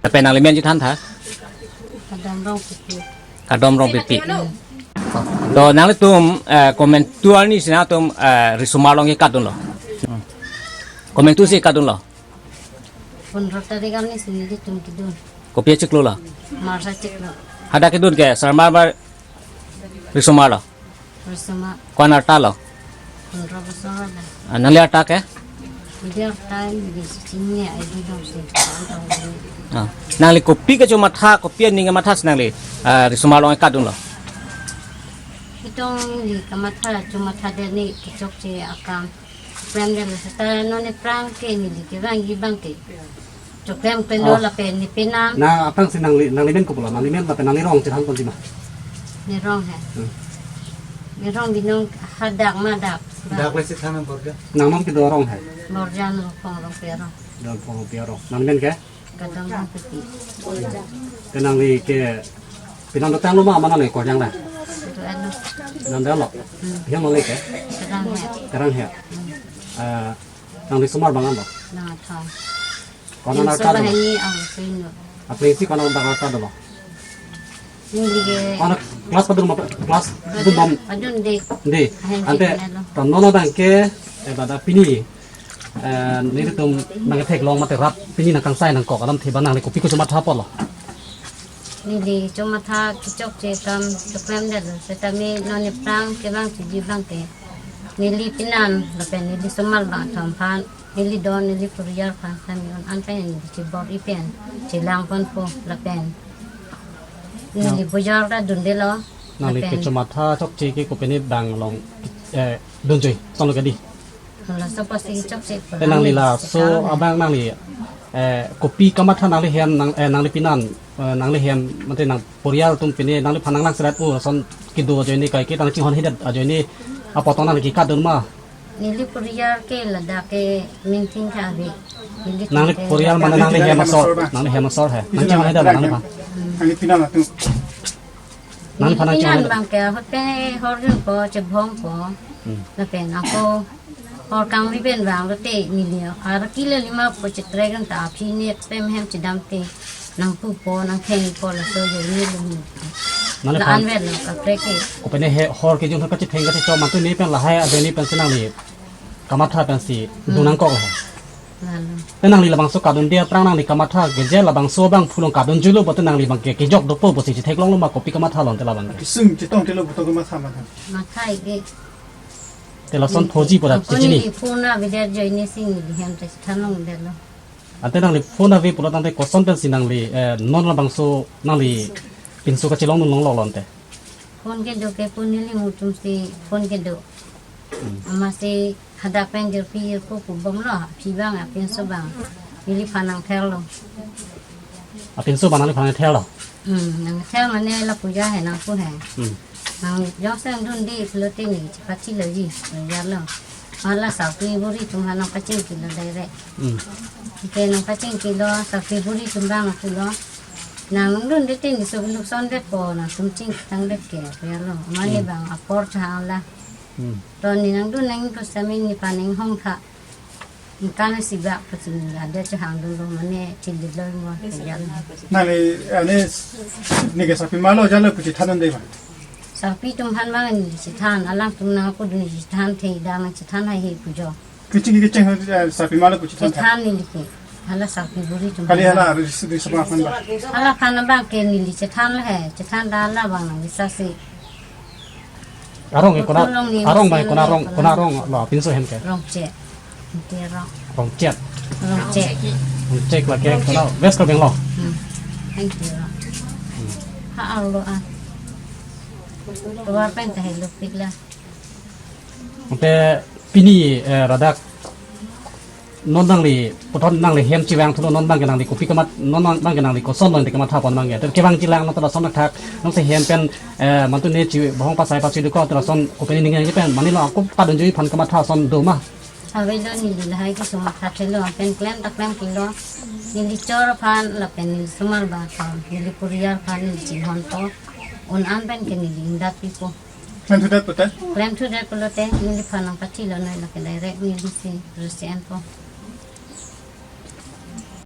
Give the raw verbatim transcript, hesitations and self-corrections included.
Lapen nangli men chethan tha? Kadom Rongpipi. Kadom Rongpipi. To nanglitum, eh, komantu arni si nangtum, eh, risomar along kekat dunlo? Hmm. Komantu si kat dunlo? Pondro tarik arni si nelitum kedun. Kopi achiklo lo? March achiklo. Hadak kedun ke sarmar ba risomar lo? Risomar. Ko-an arta lo? Pondro bosor lo. Ah, nangli arta ke? Neli arta neli si chini, ai di dong si. Ah. Nangli kopi kachomatha, kopi aning kamatha si nangli, ah, risomar along kekat dunlo? Itum neli kamatha, chomatha det ne kechokche akam. Choklem det lo seta non aphrang ke neli kevangji abang ke. Choklem klem lo. Oh. Lapen ne penang. Na aphrang si nangli, nangli men kopilo, nangli men lapen nangli rong chethan ponji ma? Ne rong he. Hmm. Ne rong binong hadak ma dak. Dak le chethan nang Borjan. Nang non kedo arong he? Borjan Rongphong Rongpi arong. Rongphong Rongpi arong. Nangli men ke? Kadom Rongpipi. Ke nangli ke pinang dotang lo ma, mana le korjang la? Dotang lo. Pinang dotang lo? Hmm. Yang nangli ke? Karang he. Karang he. Hmm. Eh, nangli somar bang an lo? Nang athon. Ko-an arta do? Inso bahani ang sino. Aphrang si ko-an arta do lo? Neli ke. Ko-an class padun ma, class padun bom? Padunde. De. Ahem ante si lo. Tam nono dang ke, eh, pada pini, eh, nelitum nangketheklong mate rat pini nangkangsai nangkok alamthe abang nangli kopi kachomatha apotlo? Neli chomatha kechokche akam choklem det lo setame non aphrang kevangji abang ke neli pinang lapen neli somar bang athon aphan, neli don, neli poriyal aphan kami on an pen neli chebor-i pen chelang ponpo lapen neli bojar ta dunde lo. Nangli lapen kechomatha chokche ke kopine bang along, eh, dunjoi, son lo ke di? Laso apotsi chokche. Te nangli laso abang nangli, eh, kopi kamatha nangli hem nang, eh, nangli pinang, eh, nangli hem mate nang poriyal atum pine nangliphan nanglang serat o son kedo ajoine kaike nangchinghon hedet ajoine apot nangli kekat dun ma? Neli poriyal ke ladak ke mingting kave. Neli nangli tangte poriyal mane nangli hem asor, nangli hem asor he. Nangchinghon hedet nangliphan. Hmm. Nangli pinang atum. Nangliphan nangchinghon hedet. Pinang abang ke ahut pen hor dunpo, chebhongpo. Hmm. Lapen ako hor kangri pen vanglote neli arki le lima po chetrek an ta aphi ne pem hem chedamte nangpupo nangthengpo laso ajoine lo. Nangli la phan anvet lo kaprek ke. Kopine he hor kejun kachetheng kachechom mantu ne pen lahai ajoine pensi nangli kamatha pensi, hmm, dun nangkok lahai. Lalo. Te nangli labangso kadunde aphrang nangli kamatha keje labangso abang phulong kadunjuilo pulote nangli abang ke kejok dopo pusi chetheklonglo ma kopi kamatha lo ante labang ke? Kesung chetong telo puto kamatha matha. Matha ike. Te lason phoji pura ako chechini. Neli phone avedet ajoine si neli hem ta chethan longdet lo. Ante nangli phone ave pulo tangte koson pensi nangli, eh, non labangso nangli pinso kachelong dun longlo ante? Phone kedo ke phone neli mutum si phone kedo. Hmm. Amatsi hadak pen jirpi jirpo pu bomlo, aphi abang, apinso abang. Neliphan nangtherlo. Apinso abang nangliphan nangtherlo? Hmm, nangther mane la puja he nangpu he. Hmm. Nang jongsi nangdunde pulote ne chepathiloji, ya lo. Hala sarpi buri atum aphan nangpachingkilo direct. Hmm. Ke nangpachingkilo, sarpi buri atum abang pulo. Nangdunde te ne so lukson det po, nangtum chingtang det ke, ya lo. Mane, hmm, bang apor chahang la. Hmm. To ne nangdun nang pu sami nephan nanghong tha. Ningkan isi bak pusi ne adet chehang dunlo mane chililo mo kejal. Nangli, ane, ne ke sarpi ma lo jalo pu chethan un dei ma? Sarpi atum aphan abang ne chethan, alangtum nangpudun ne chethan the, dang ne chethan hai he pu jo. Keching keching, eh, sarpi ma lo pu chethan tha? Chethan neli ke. Hala sarpi buri atum aphan. Kali hala ris-, risomar aphan ba? Hala aphan abang ke neli chethan lo he, chethan ta hala abang nang bisa si. Arong ke konat, arong bai konat arong, konat arong lo, pinso hem ke? Rongchek. Ante rong. Rongchek. Rongchek. Rongchek lake konat West Karbi Anglong. Hmm. Thank you. Ha arlo a. Tovar pen ta helo pikla. Ante pini, eh, ladak non nangli puthot nangli hem chevang thulo, non abang ke nangli kopi kamat, non abang ke nangli kosonlo ante kamathapon abang ke. Te kevang chelang non ta lason athak nonsi hem pen, eh, mantu ne chevang pasai pasi dukok te lason kopine ning pen manilo ako padunjui aphan kamatha ason do ma? Avelo, neli lahai ke osomar khat helo, pen klem ta klem kilo. Neli chor aphan lapen neli osomar abang aphan, neli poriar aphan neli chinghon to. Un an pen ke neli ingdat pipo. Klem thudet pulote? Klem thudet pulote neliphan nangpathilo noi, lake direct nelisi resi enpo.